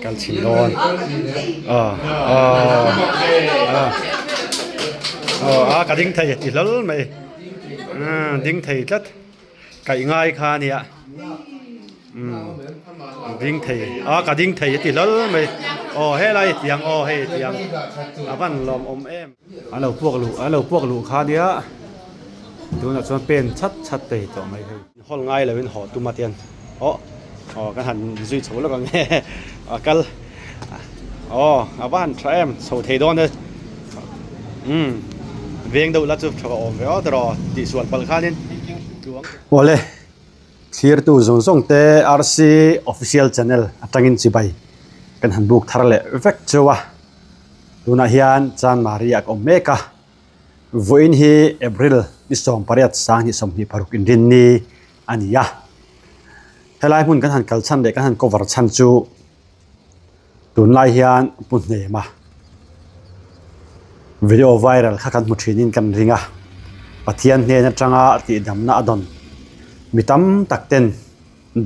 Kal chhin dawn. Aw aw aw a ka ding thei ti hlawl mai. Umm ding thei tlat. Kaih ngai kha a nia. Umm ding thei a ka ding thei a ti hlawl mai. Aw helai a tiang aw hei a tiang a van lawm awm em. An lo puak luh an lo puak luh kha a nia. Tunah chuan pen chhat chhat thei tawh mai hei. Hawl ngai lo in haw tum a tian aw aw kan han zui chho lawk ang e a kal aw a va han tha em chho thei dawn e umm veng deuh la chu tha awm ve aw tawh tih sual palh khanin awle thlirtu zawng zawng te RC official channel atangin chibai kan han buk thar leh vek cheu a tunah hian Chanmari ah ka awm mek a. Vawiin hi April ni 18 2026 inrinni a ni a. Helai hmun kan han kal chhan leh kan han cover chhan chu tunlai hian Pu Hnema video viral kha kan hmu thinin kan ring a. Pathian hnen atanga tihdamna a dawn mi tam tak ten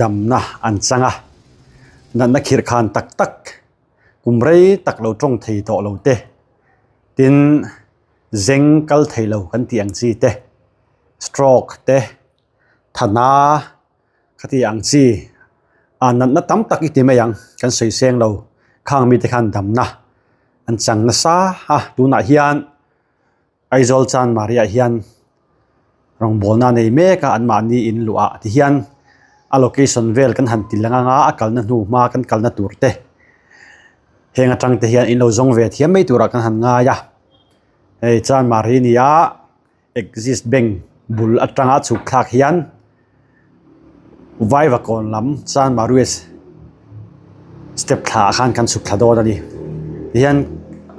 damna an chang a. Natna khirh khan tak tak kum rei tak lo tawng thei tawh lo te. Tin, zeng kal thei lo kan tih ang chi te, stroke te, thana kha tih ang chi ah natna tam tak i ti mai ang kan sawi seng lo khang mite khan damna an chang nasa a tunah hian Aizawl Chanmari ah hian rawngbawlna a nei mek a anmahni in luah ah ti hian a location vel kan han ti lang anga a kalna hnu hma kan kalna tur te heng atang te hian in lo zawng ve thiam mai turah kan han ngai a hei Chanmari ni a Axis bank bul atanga chhuk thlak hian Vaivakawn lam Chanmari west step thla ah khan kan chhuk thla dawn a ni tihian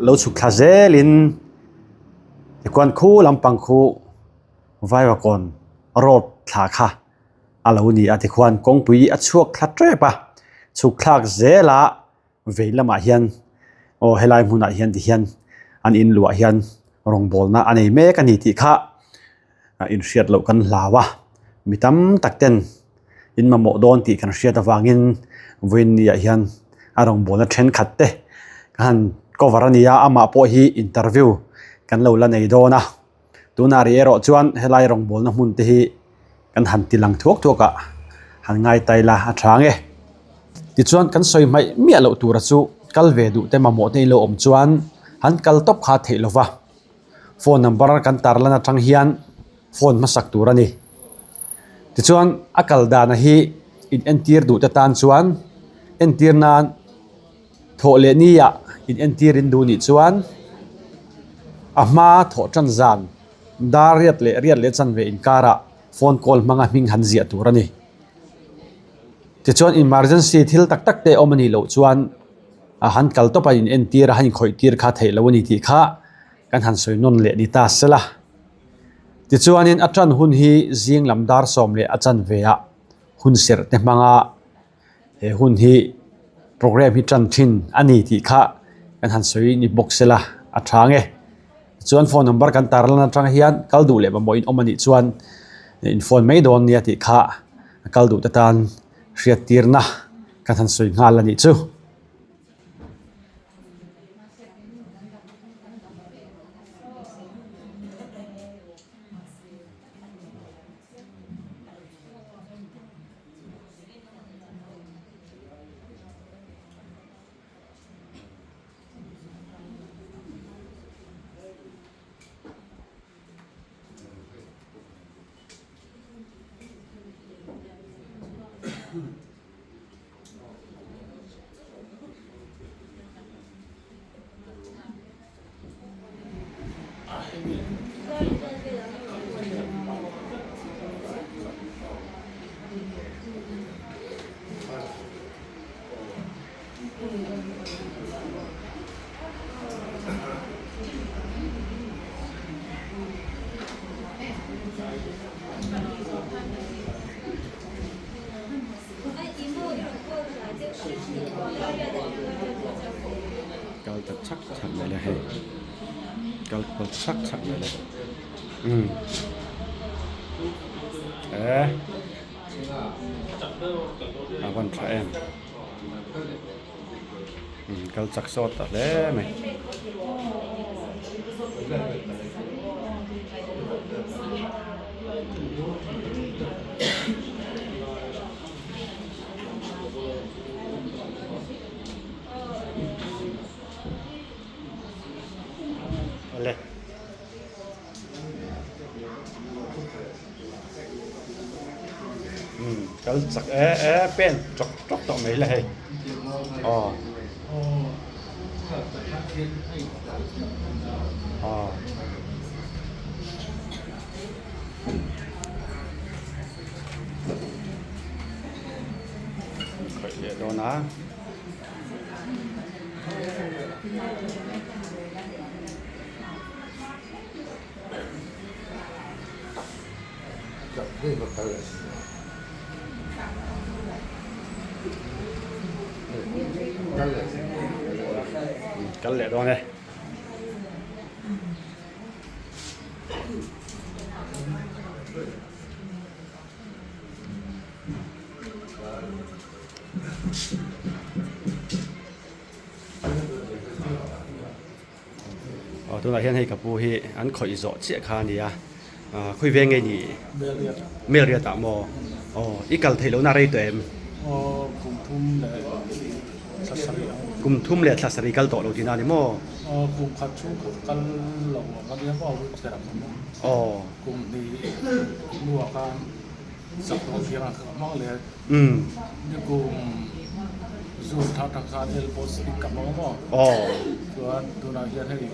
lo chhuk thla zelin tichuan khu lampang khu Vaivakawn road thla kha a lo ni a tikhuan kawngpui a chhuak thla tep a chhuk thlak zelah vei lamah hian aw helai hmunah hian ti hian an in luah hian rawngbawlna a nei mek a ni tih kha a inhriat loh kan hlau a mi tam tak ten in mamawh dawn tih kan hriat avangin vawiin ni ah hian a rawngbawlna thenkhat te ka han cover a ni a amah pawh hi interview kan lo la nei dawn a. Tunah rih erawh chuan helai rawngbawlna hmun te hi kan han ti lang thuak thuak a, han ngai tai la a tha nge. Tichuan kan sawi hmaih miah loh tura chu kal ve duh te mamawh te ilo awm chuan han kal tawp kha theih lova, phone number kan tarlan atang hian phone hmasak tur a ni. Tichuan a kal dana hi in entir duh te tan chuan entir nan. Thawh leh nia in entir in duh nih chuan a hma thawh tan zan dar riat leh riat leh chanve inkarah phone call hmanga hming han ziah tur a ni. Tichuan emergency thil tak tak te awm a nih loh chuan a han kal tawp a in entir a han inkhawih tir kha theih loh a ni tih kha kan han sawi nawn leh ni ta sela. Tichuanin a tan hun hi zing lam dar sawm leh a chanve ah hun serh te hmanga. He hun hi program hi tan thin a ni tih kha kan han sawi ni bawk se la a tha ang e. Tichuan phone number kan tar lan atang hian kal duh leh mamawh in awm a nih chuan in phone mai dawn nia tih kha a kal duh te tan hriat tirna kan han sawi nghal a nih chu. Kal ta chak chak mai le hei kal kual chak chak mai le umm eh a van tha em. Kal chak sawt ta hle mai. Awle. Umm kal chak e e pen chawk chawk tawh mai la hei aw aw. Khawih leh dawn a. Kal leh dawn e. Aw tunah hian hei ka pu hi an khawih zawh chiah kha a ni a ah khawi veng nge ni Melriat ah maw aw i kal theih lohna rei tawh em aw kum thum leh thla sarih ang kum thum leh thla sarih kal tawh lo tihna a ni maw aw kum khat chu ka kal lo ang a nia maw wheelchair ah ka awm aw kum hnih hnuah khan Sak tawh thiang a ka hmang leh ni kum June thar tak khan elbow stick ka hmang maw chuan tunah hian hei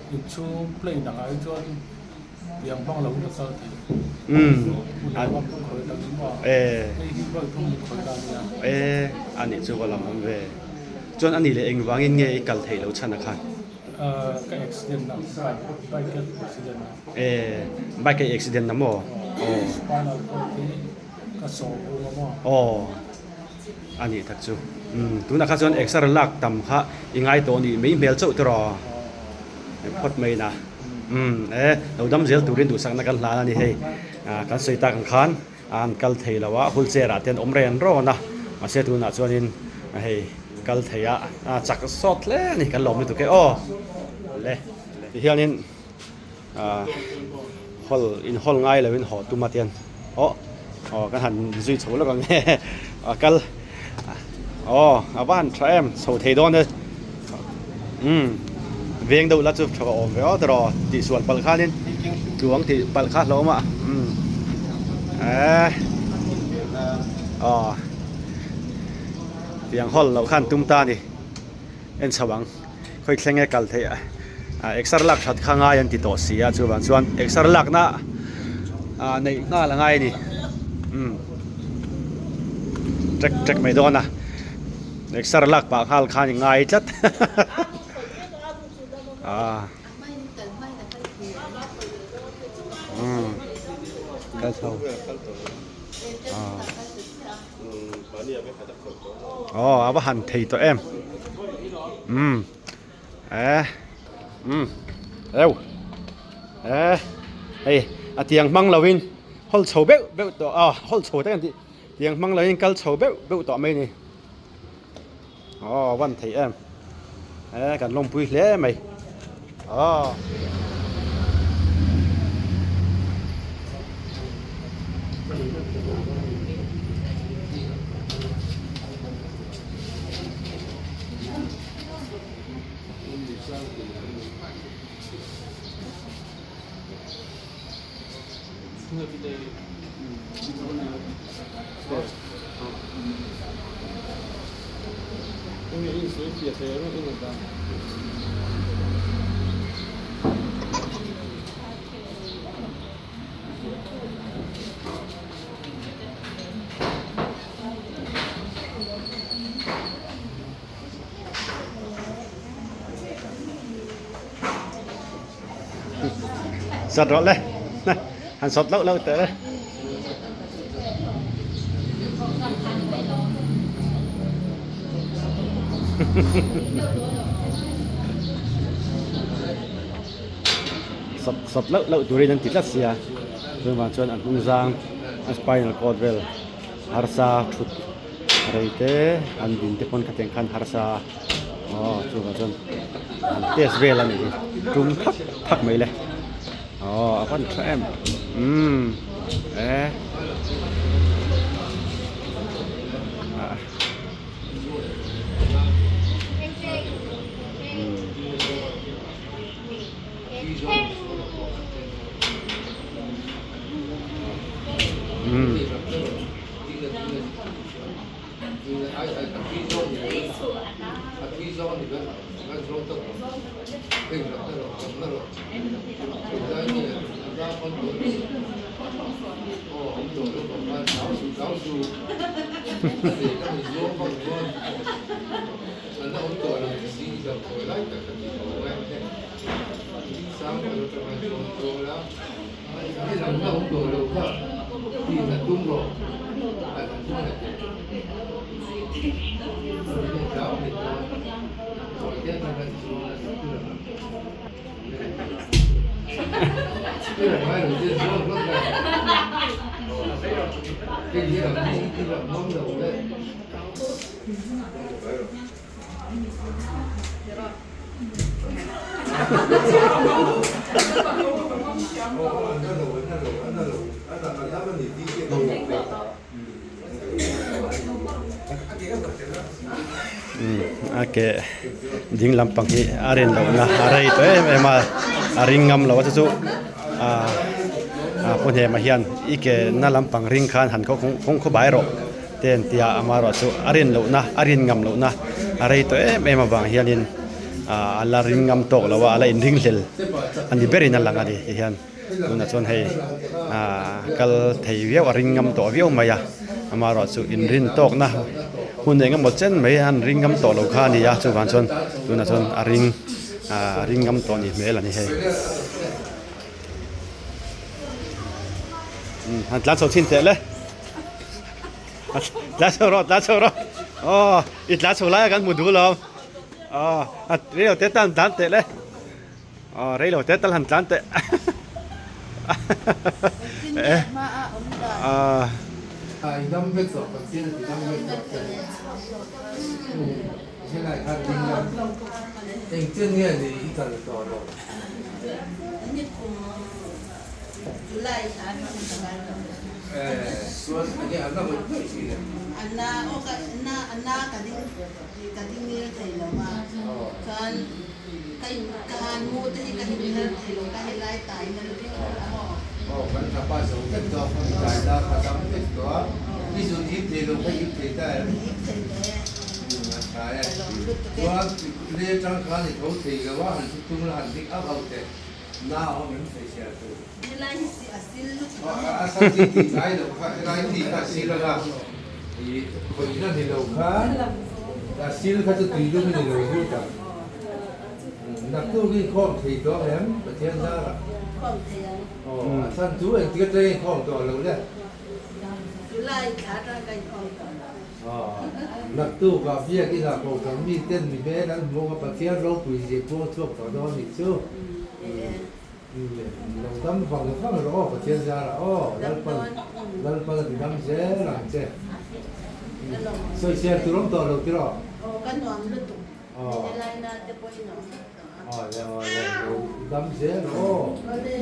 inchhung plane angah hi chuan tiang hmang lo in a kal thei hun leh vak khawi tak ni maw hei hi vawi thum khawi ta nia a nih chu va lam awm ve chuan a nih leh engvangin nge i kal theih loh chhan a khan ka accident na bike accident na. E bike a accident na maw? Aw. Spinal cord hi ka sawh bur a maw? Aw a nih tak chu. Umm tunah kha chuan exer lak tam kha i ngai tawh nih mai hmel chauh tiraw? Phawt mai na. Umm e lo dam zel turin duhsakna kan hlan a ni hei. Kan sawi tak ang khan an kal thei lo a wheelchair ah te an awm ren rawn a mahse tunah chuanin hei kal thei a chak sawt hle a ni kan lawm lutuk e aw le tihianin. Ahh hall in hall ngai lo in haw tum a tian aw aw kan han zui chho lawk ang nge a kal aw a va han tha em chho thei dawn e umm veng deuh la chu tha awm ve aw tiraw tih sual palh khanin tluang tih palh kha hlauhawm a umm eh aw tiang hall loh khan tum ta a ni en chho ang. Khawi thleng e kal theih a exer lak that kha ngai an ti tawh si a chuvang chuan exer lakna ah neih nghal a ngai a ni umm trek trek mai dawn a exer lak pah nghal khan i ngai tlat ah umm kal chho ah. Aw a va han thei tawh em umm eh umm eu eh hei a tiang hmang lo in hawl chho beuh beuh tawh a hawl chho tak an tih tiang hmang lo in kal chho beuh beuh tawh mai a ni aw a van thei em eh kan lawmpui hle mai aw. Sawt rawh le han sawt loh loh teh le. Sawt sawt loh loh turin an ti tlat sia chuvang chuan an hnung zang a spinal cord vel harsa thut. Rei te an din te pawn khatiang khan harsa a aw chuvang chuan an test vel a nih hi tum thak thak mai le aw a van tha em umm e ah. A ke ding lampang hi a rin lohna a rei tawh em em a a ring ngam lo a chu chu ah pu hnema hian i ke na lampang ring khan han kawng khaw bai rawh. Te an ti a, amaherawhchu a rin lohna, a rin ngam lohna a rei tawh em em avang hianin a la ring ngam tawk lo a, a la inring hlel a ni berin a lang a ni ti hian tunah chuan hei kal thei viau a ring ngam tawh viau mai a, amaherawhchu inrin tawkna hun eng emaw chen mai an ring ngam tawh lo kha a ni a, chuvang chuan tunah chuan a ring a ring ngam tawh a ni hmel a ni hei. Han tlan chho chhin teh le. Tla chho rawh, tla chho rawh. Aw, i tla chho lai a kan hmu duh lo. Aw, rei lo te tan tlan teh le. Aw, rei lo te tal han tlan teh. Eh. Ah. Ai dam vek tawh Pathian a ti dam vek tawh che. Helai khan ding la. Engtin nge ni i kal tawh lo? Helai hi si a sil lutuk a maw? A sa chi tih ngai lo kha, helai tih kha a sil anga i khawihna ni lo kha a sil kha chu tui lum ni lo zut ang. Naktuk i khawm thei tawh em Pathian zarah? Khawm thei ang. Aw, a chhan chu engtik atang i khawm tawh lo le? July thla atang ka inkhawm tawh lo. Aw, naktuk ah biakin ah kohhran miten mi hmel an hmuh a Pathian ropui zia puang chhuak tawh dawn nih chu. Lo dam vang vang rawh aw Pathian zarah aw Lalpan Lalpan a ti dam zel ang che. Sawisel tur awm tawh lo tiraw? Aw ka nuam lutuk helai na te pawh i nuam vek tawh a. Aw le aw le lo dam zel rawh aw. Awle.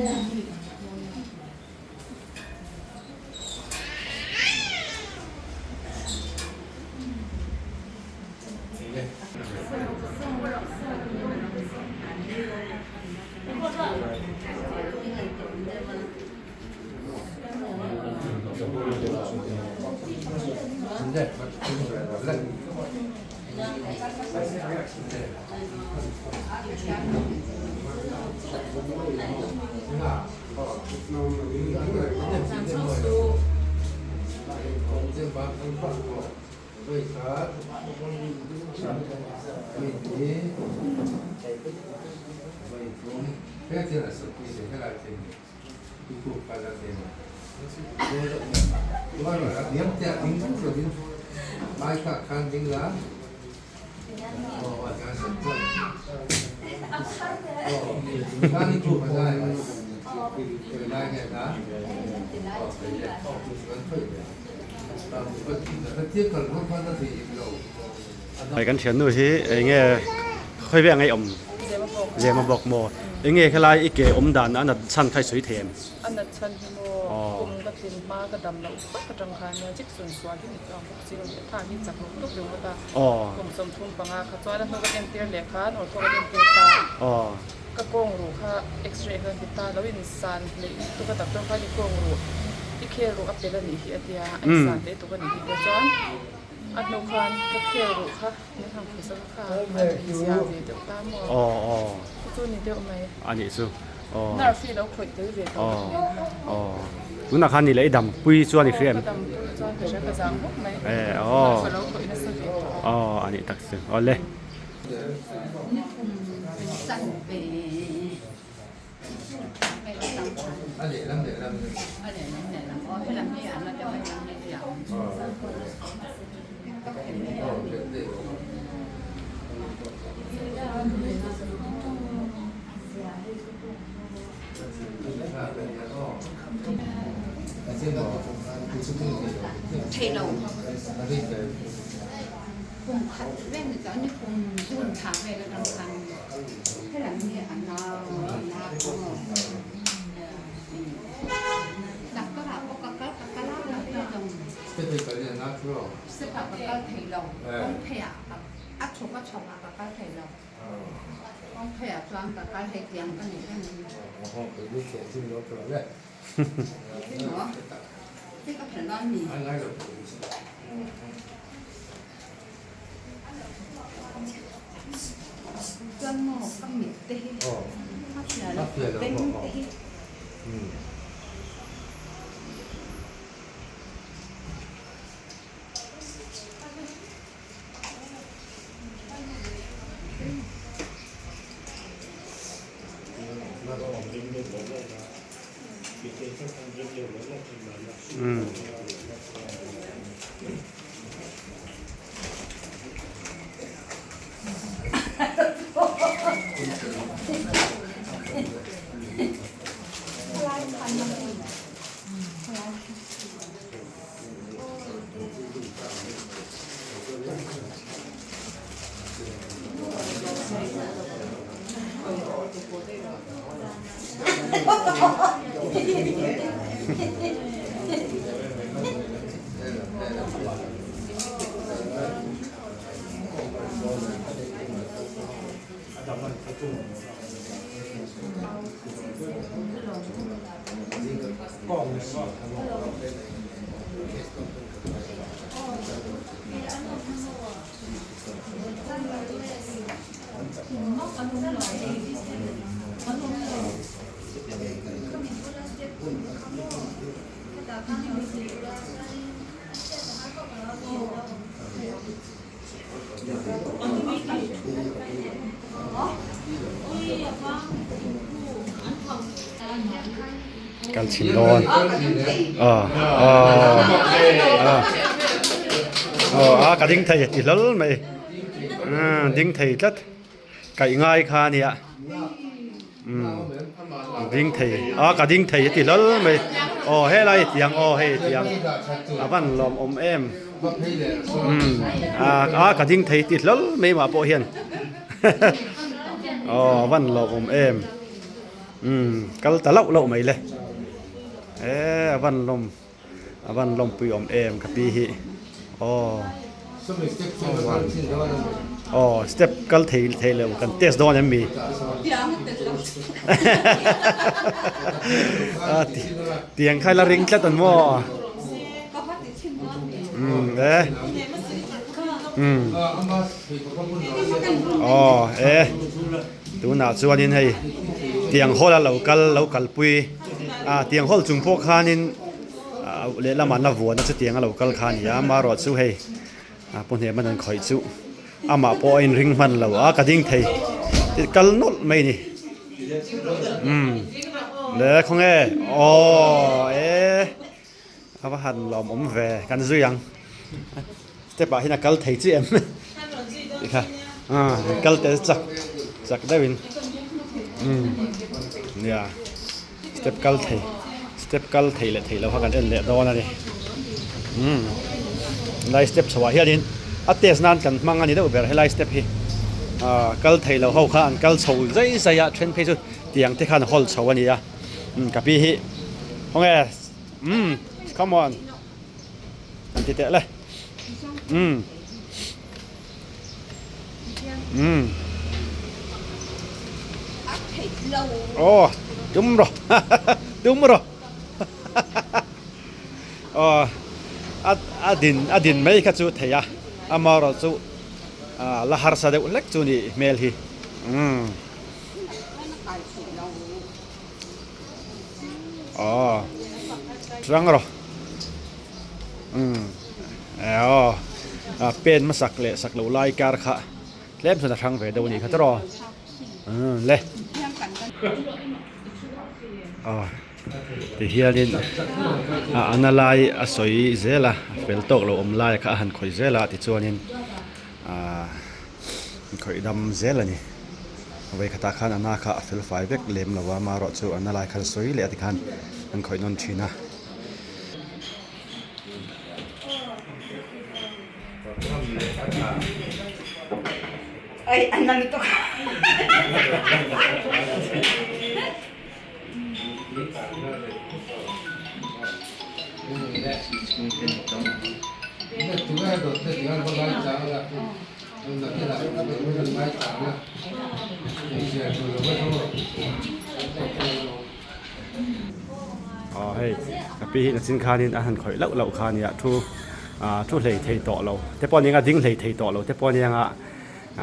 Hei kan thiannu hi enge khawi vel ngei awm zema bawk maw enge helai i ke awm dan a nat chhan kha i sawi thei em? A nat chhan hi maw kum ka tlin hma ka dam loh vak atang khan nia Jackson sual hi ni chuang bawk si lo leh tha hi chak loh tawp ringawt a kum 35 kha chuan a hnu ka entir leh khan ortho ka entir ta ka kawng ruh kha x-ray khan ti ta lo in san hleih lutuk a doctor khan i kawng ruh i khel ruh a pel a nih hi a tia a in san hleih tuk a nih hi tia chuan a hnu khan ka khel ruh kha min han phusa kha a zia ve deuh ta maw chu chu ni deuh mai a nih chu nerve hi lo khawih tel ve tawh bawk nen khan tunah khan ni leh i dam pui chuan i hria em ka dam pui chuan ka hria ka zang bawk mai nerve a lo khawih nasa ve tawh a nih tak chu awle. Kum khat vel ni chuan ni kum June thla vel atang khan helam hi a nau a na pawh doctor ah pawh ka kal ka kal a ka zawng step ah ka kal thei lo kawng phei ah a chhuk a chhawk ah ka kal thei lo kawng phei ah chuan ka kal hei tiang ka nei reng a ni. Kal chhin dawn aw aw aw a ka ding thei ti hlawl mai ding thei tlat kaih ngai kha a nia ding thei a ka ding thei a ti hlawl mai aw helai tiang aw hei tiang a van lawm awm em a ka ding thei ti hlawl mai mah pawh hian aw a van lawm awm em. Umm kal ta loh loh mai le e a van lawm a van lawmpui awm em ka pi hi aw aw step kal thei thei lo kan test dawn em mi tiang kha la ring tlat an maw umm e umm aw e. Tunah chuanin hei tiang hall a lo kal lo kalpui a tiang hall chung pawh khanin lehlamah an la vuan a chutiang a lo kal kha a ni a amaherawh chu hei a pu hnem an khawih chu amah pawh a inring hman lo a ka ding thei kal nawlh mai a ni umm le khawnge aw e a va han lawmawm ve kan zui ang. Step ah hian a kal thei chiah em tikha kal tel chak chak deuh in umm nia step kal thei step kal thei leh thei lo kha kan en leh dawn a ni. Umm helai step chho ah hianin a test nan kan hmang a ni deuh ber helai step hi ah kal thei lo ho kha an kal chho zai zai a then phei chu tiang te khan hawl chho a ni a umm ka pi hi khawnge umm come on an ti teh le umm umm aw tum rawh tum rawh. Aw a din a din mai kha chu thei a amaherawh chu ah la harsa deuh hlek chu nih hmel hi umm aw hrang rawh umm aw a pen hmasak leh sak loh lai kar kha tlem chuan a hrang ve deuh a nih kha tawh rawh umm le aw. Tihianin a ana lai a sawi zel a, a fel tawk lo awm lai kha a han khawih zel a tichuanin ahh khawih dam zel a ni. Vawikhatah khan ana kha a fel fai vek lem lo a, amaherawhchu ana lai kha sawi leh a tikhan an khawih nawn thin a. Aw hei ka pi hi nachin khanin a han khawih loh loh kha a nia thu ah thu hlei thei tawh lo te pawh a ni ang a ding hlei thei tawh lo te pawh a ni ang a.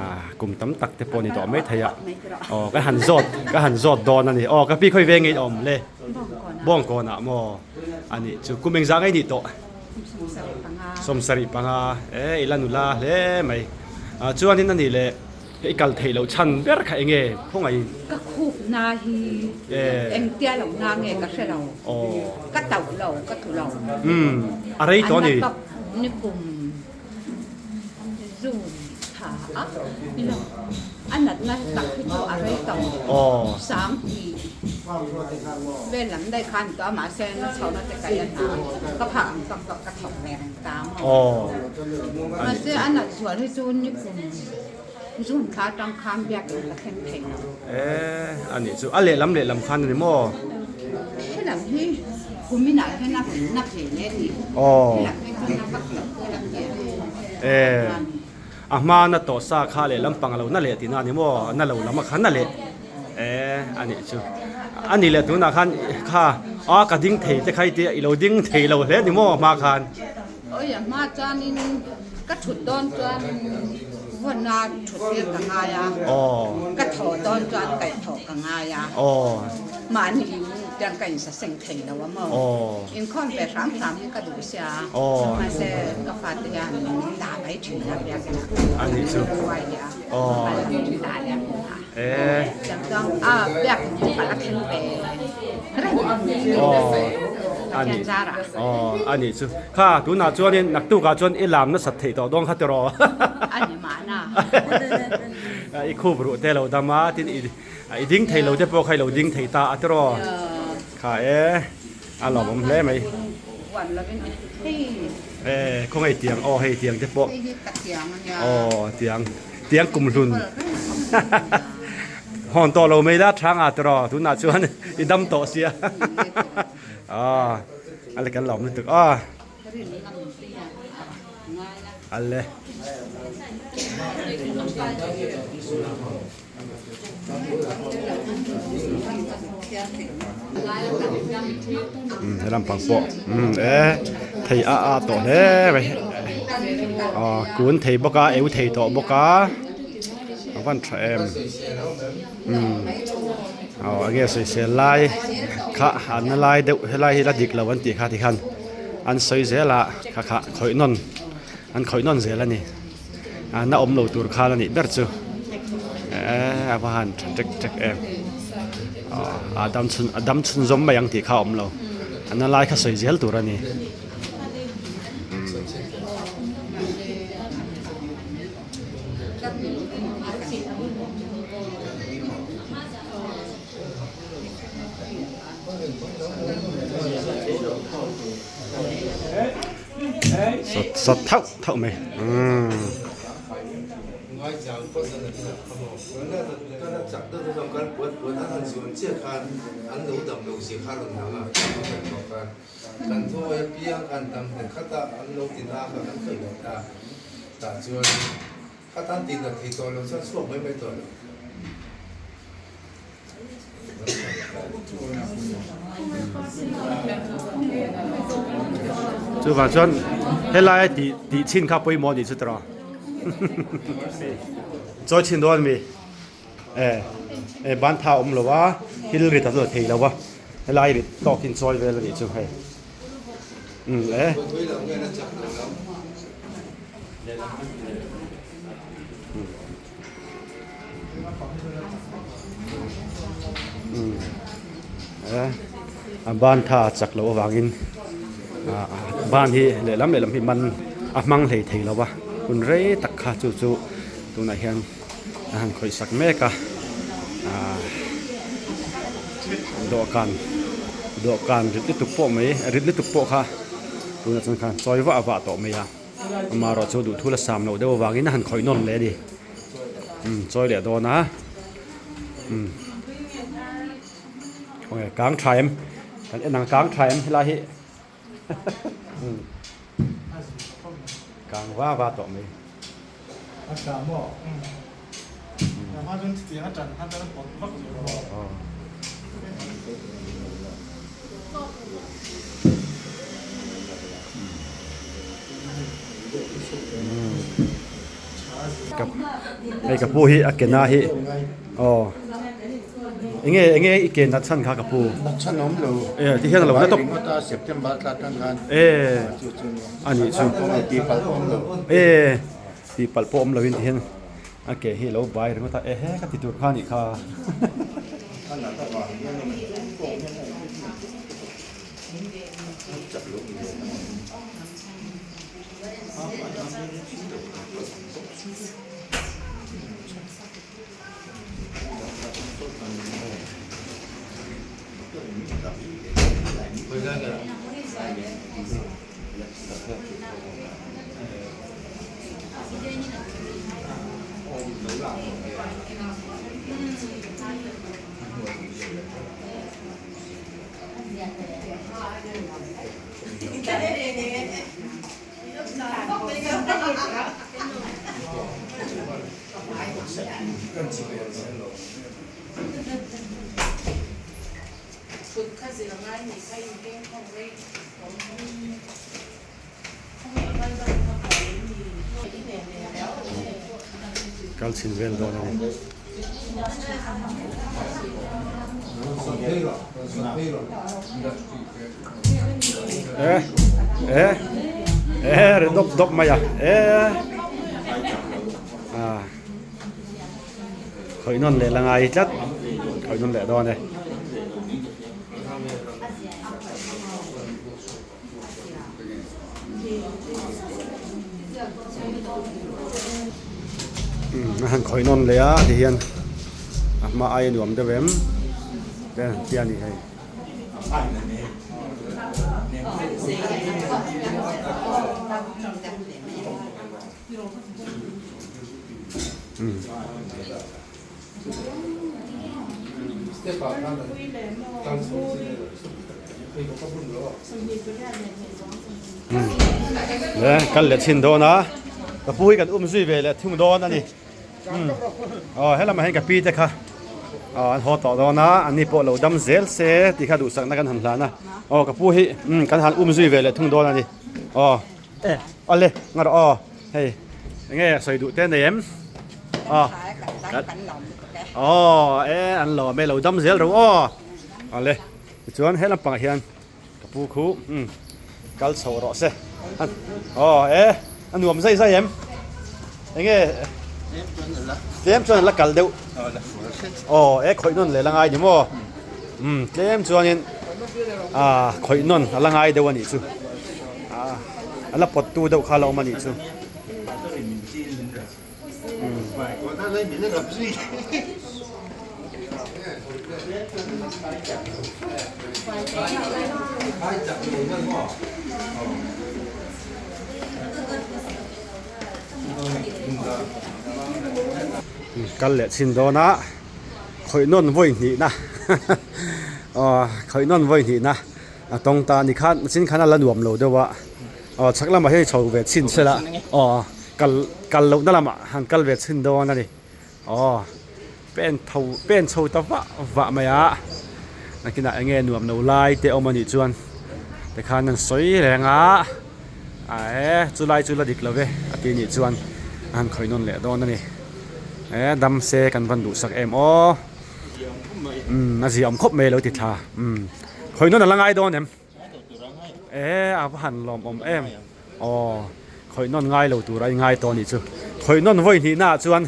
Ah kum tam tak te pawh a ni tawh mai thei a aw ka han zawt ka han zawt dawn a ni aw ka pi khawi veng in awm le bawngkawn ah maw a nih chu kum engzah ngei nih tawh sawmsarih panga e i la nula hle mai ah chuanin a nih leh i kal theih loh chhan ber kha eng nge khawngaih in ka khup na hi engtia lo na nge ka hre lo ka tauh lo ka tlu lo umm a rei tawh a ni nikum Zoom tha a ilo a natna tak hi chu a rei tawh sang tih vel lam daih khan tawh a mahse na chhohna te kaih a hna ka phak ang tawk tawk ka thawk ve reng ta maw mahse a nat zual hi chu nikum Zoom thla atang khan biakin ka thleng thei lo. E a nih chu a lehlam lehlam khan a ni maw? Helam hi kuminah hian a rawn na ve leh a ni. Helam hi chu na vak lo helam hi E a hma na tawh sa kha lehlam pang a lo na leh tihna a ni maw? Na lo lam a kha na leh e a nih chu a nih leh tunah khan kha a ka ding thei te kha i tia i lo ding thei lo hle a ni maw hma khan? Awi a hma chuanin ka thut dawn chuan vawnna thut tir ka ngai a, ka thawh dawn chuan kaihthawh ka ngai a, mahni in tiang ka insaseng thei lo a maw, inkhawm ve hram hram hi ka duh sia, mahse ka fate hian min dah mai thin a biakin ah kan ruai leh a, min dah leh a hmu a, tiang chuan a biakin chu ka la thleng ve reng Pathian zarah. Aw a nih chu. Kha tunah chuanin naktukah chuan i lam nasat theih tawh dawn kha tiraw? A ni mahna. I khup ruh te lo dam a, tin i ding thei lo te pawh kha i lo ding thei ta a tiraw? Kha e, a lawmawm hle mai. E, khawngaih tiang aw hei tiang te pawh. Hei hi ka tiang a nia. Aw tiang, tiang kumhlun. Hawn tawh lo mai la thanga tiraw tunah chuan i dam tawh sia. Aw a le kan lawm lutuk aw a le. He lampang pawh e thei a a tawh hle mai aw kun thei bawk a eu thei tawh bawk a a van tha em. Umm aw enge sawisel lai kha an na lai deuh helai hi la dik lo an tih kha tikhan an sawi zel a kha kha khawih nawn an khawih nawn zel a ni a na awm lo tur khan a nih ber chu eee a va han tha tek tek em aw a dam chhun a dam chhun zawm mai ang tih kha a awm lo a na lai kha sawi zel tur a ni. Sawt thauh thauh mai umm. Chuvang chuan helai tih tih chhin kha pawimawh a nih chu tawh chawi chhin dawn a mi e e ban tha a awm lo a thil rit a la thei lo a helai rit tawkin chawi vel a nih chu hei umm e. A ban tha chak loh avangin ban hi lehlam lehlam hi man a hmang hlei thei lo va hun rei tak kha chu chu tunah hian a han khawih sak mek a dawhkan dawhkan rit lutuk pawh mai rit lutuk pawh kha tunah chuan khan chawi vah vah tawh mai a. Amaherawh chu duhthul a sam loh deuh avangin a han khawih nawn leh a ni. Umm chawi leh dawn a. Umm khawnge kang tha em? Kan en ang kang tha em helai hi. Umm kang va va tawh mai. A tha maw? Umm hma chuan chutiang a tan khan chuan a pawt vak lo maw? Hei ka pu hi a ke na hi aw enge enge i ke nat chhan kha ka pu nat chhan awm lo e ti hian a lo na tawp ringawt a September thla atang khan e ani chu tih palh pawh awm lo e tih palh pawh awm lo in ti hian A ke hi a lo bai ringawt a, ehe ka ti tur kha a nih kha. Kal chhin vel dawn a ni. E e e ri dawp dawp mai a e a khawih nawn leh la ngai tlat khawih nawn leh dawn e. A han khawih nawn leh a tihian a hma aia nuam deuh em te an tia a ni hei. Kal leh chhin dawn a ka pu hi kan um zui ve leh thung dawn a ni aw helamah hian ka pi te kha aw an haw tawh dawn a an ni pawh lo dam zel se tih kha duhsakna kan han hlan a aw ka pu hi kan han um zui ve leh thung dawn a ni aw. E awle nga rawh aw hei enge sawi duh te nei em aw aw e an lawm e lo dam zel ro aw awle tichuan he lampangah hian ka pu khu um kal chho rawh se aw e a nuam zai zai em enge tlem chuan a la kal deuh aw e khawih nawn leh la ngai ni maw um tlem chuanin ah khawih nawn a la ngai deuh a nih chu ah a la pawt tu deuh kha a la awm a nih chu um. Kal leh chhin dawn a khawih nawn vawi hnih na aw khawih nawn vawi hnih na a tawng ta a ni khan chin khan a la nuam lo deuh a aw chhak lamah hian chho ve chhin se la aw kal kal loh na lamah han kal ve chhin dawn a ni aw pen tho pen chho ta vah vah mai a nakinah eng nge nuam lo lai te awm a nih chuan tikhan an sawi reng a ae chulai chu la dik lo ve a tih nih chuan a han khawih nawn leh dawn a ni e dam se kan van duhsak em aw umm a ziaawm khawp mai a lo ti thla umm khawih nawn a la ngai dawn em e a va han lawmawm em aw khawih nawn ngai lo tur a ingai tawh a nih chu khawih nawn vawi hnih naah chuan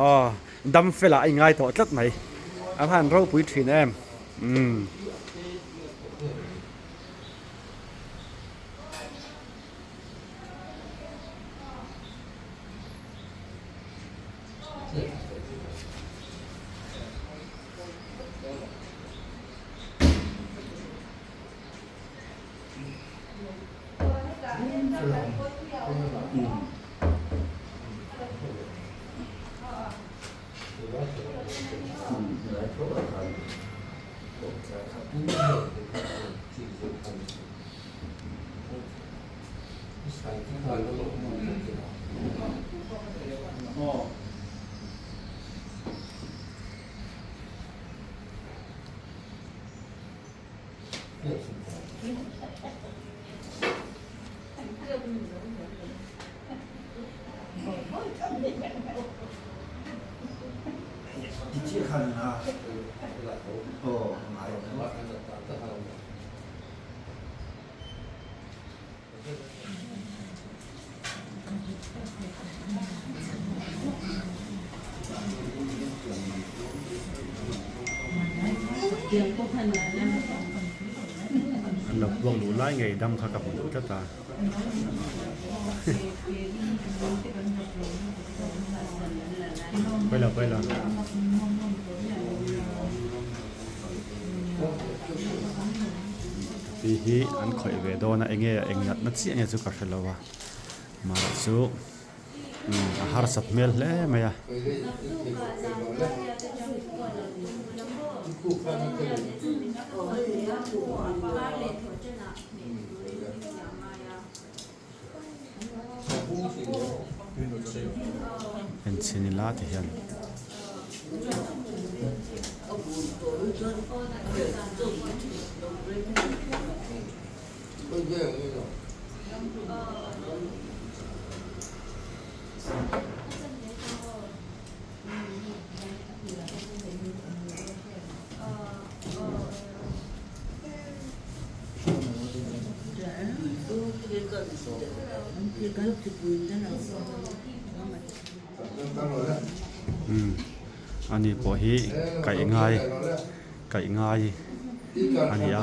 aw dam felah a ingai tawh tlat mai a va han ropui thin em umm. An lo puak luh lai ngei dam kha ka hmu duh tlat a. Pawi lo pawi lo. Pi hi an khawih ve dawn a enge eng natna chiah nge chu ka hre lo a mahse chu a harsat hmel hle mai a. Enchhin ila ti hian. Umm ani pawh hi kaih ngai kaih ngai a ni a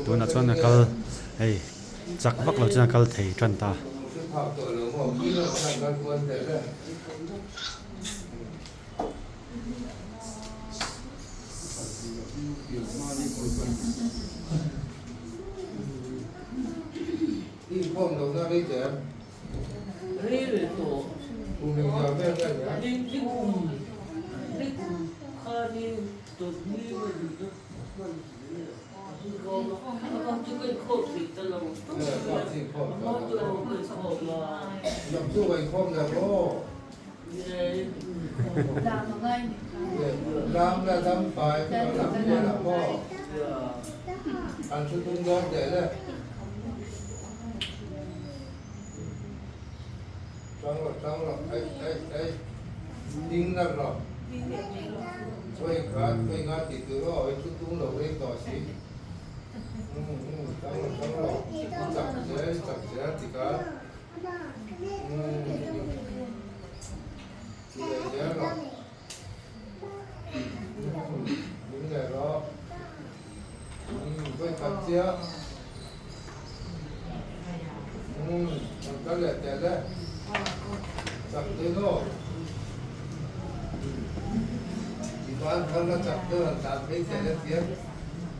tunah chuan a kal hei chak vak lo chuan a kal thei tan ta.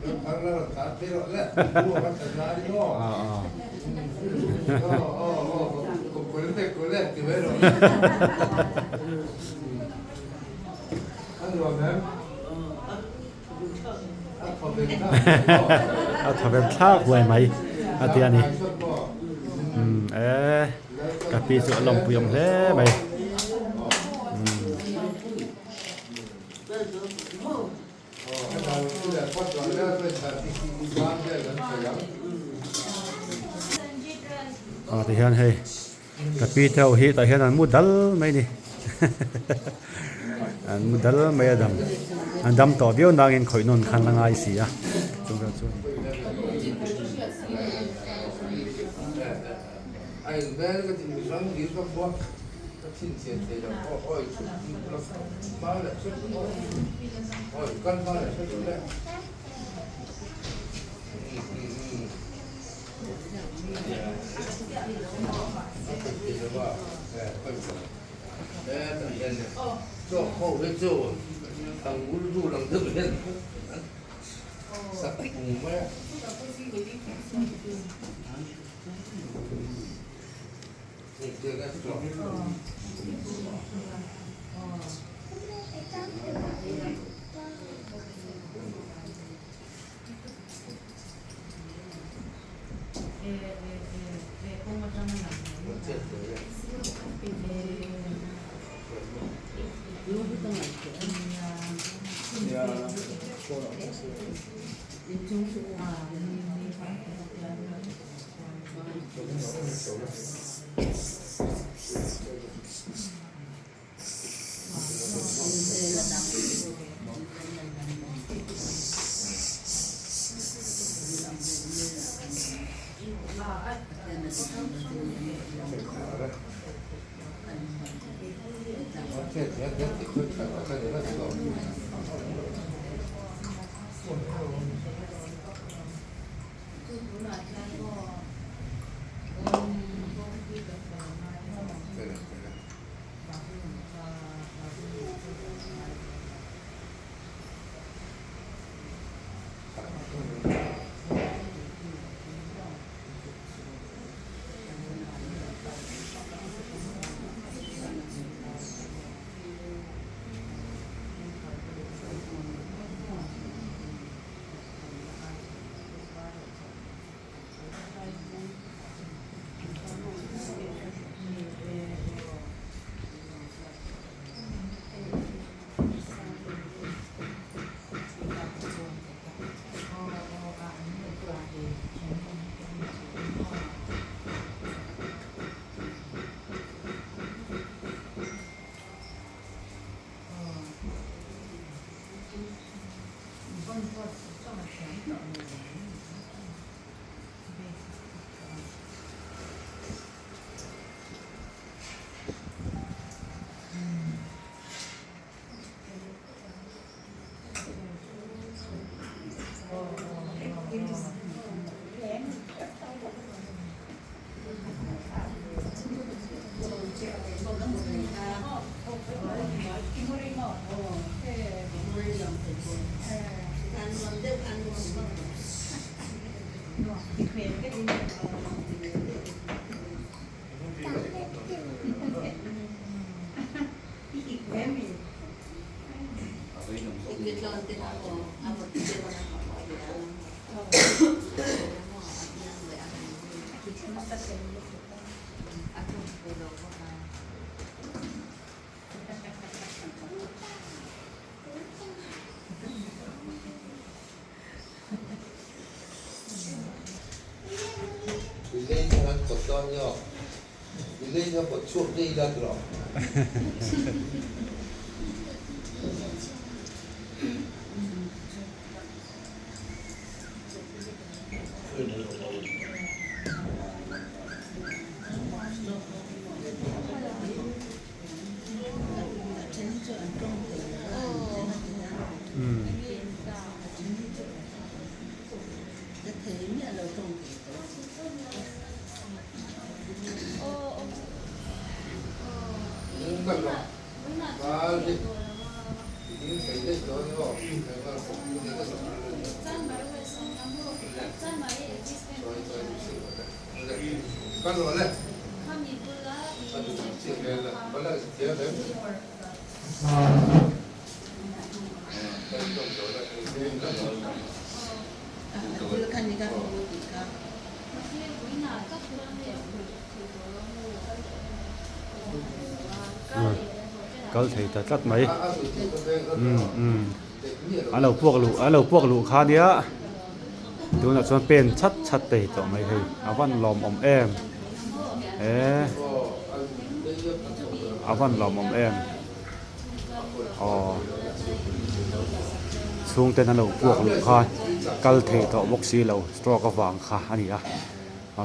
A thawven thlak huai mai a ti a ni. Umm e ka pi chu a lawmpui awm hle mai. Ah tihian hei ka pi te ho hi tah hian an mu dal mai a ni an mu dal mai a dam an dam tawh viau nangin khawih nawn khan la ngai si a chung vel chu. Kal thei ta tlat mai umm umm a lo puak luh a lo puak luh kha nia tunah chuan pen chhat chhat thei tawh mai hei a van lawmawm em eh a van lawmawm em aw chhungten an lo puak luh kha kal thei tawh bawk si lo stroke avang kha a ni a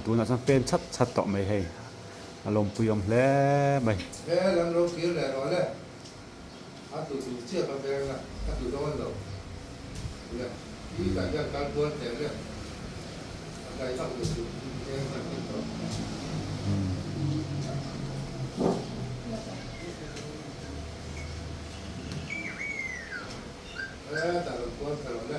tunah chuan pen chhat chhat tawh mai hei. A lawmpui awm hle mai. He lam lo kir leh rawh le. A tu duh chiah ka veng a, a tu dawn lo. Le, i kan hian kal kual teh le. A kai tak duh duh eng hman hman tawh. He ta lo kual tha rawh le.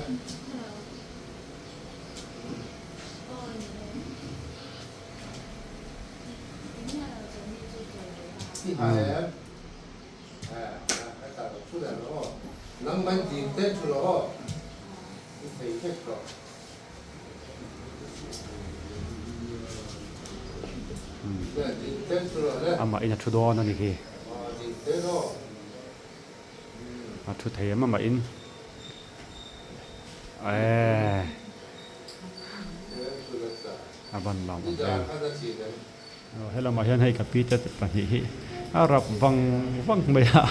Amah in a thu dawn a ni hi. A thu thei em amah in. Eee. A van lam awm em. Aw helamah hian hei ka pi te pahnih hi a rap vang vang mai a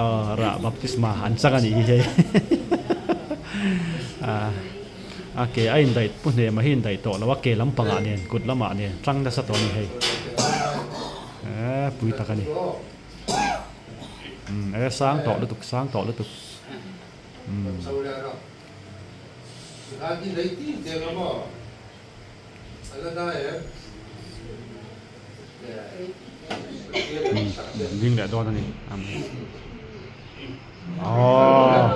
aw rah baptisma an chang a nih hi hei a ke a indaih pu hnema hi indaih tawh lo a ke lampangah nen kut lamah nen tang nasa tawh a ni hei eee pui tak a ni umm e sang tawh lutuk sang tawh lutuk umm. Ding leh dawn a ni aww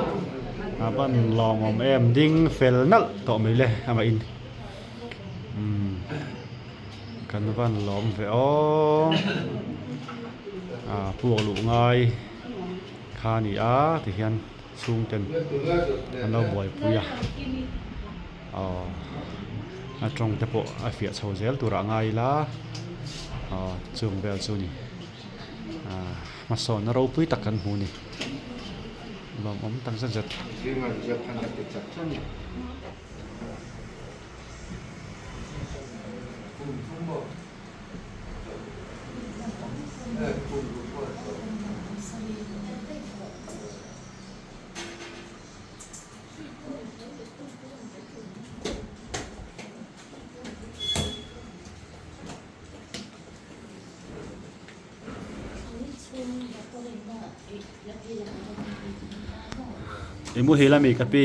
a ban lawng awm em ding fel nalh tawh mai le amah in umm kan van lawm ve aw a puak luh ngai kha a ni a tihian. Chhungten an lo buaipui a, aw a tawng te pawh a fiah chho zel turah ngai ila aw chung vel chu ni ah hmasawnna ropui tak kan hmu a ni lawmawm tak zet zet. I muhil a mi ka pi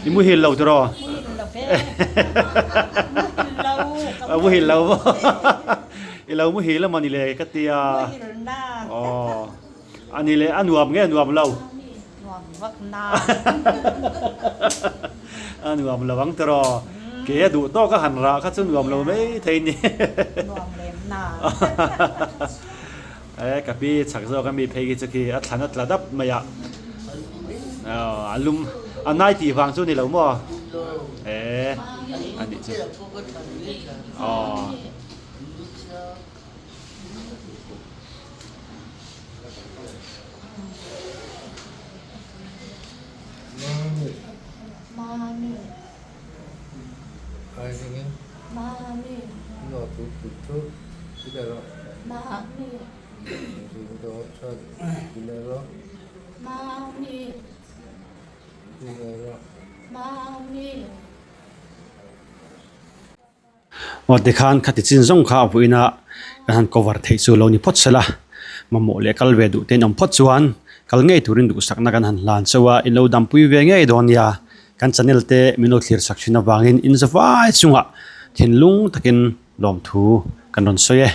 i muhil lo tiraw muhil lo i lo muhil a mawni le ka tia aw A ni le, a nuam nge nuam lo? Nuam vak na. A nuam lo ang tiraw? Ke a duh tawk a han rah kha chu nuam lo mai thei ni. Nuam lem na. E ka pi chak zawk a mi phei khi chu khi a thlan a tla dap mai a. A lum a nai tih vang chu ni lo maw? E a nih chu. Aw. Aw tikhan khati chin zawng kha a vuina kan han cover theih chu lo ni phawt sela mamawh leh kal ve duh te in awm phawt chuan kal ngei turin duhsakna kan han hlan chauh a in lo dampui ve ngei dawn nia kan channel te min lo thlir sak thin avangin in zavai chungah thinlung takin lawmthu kan rawn sawi e.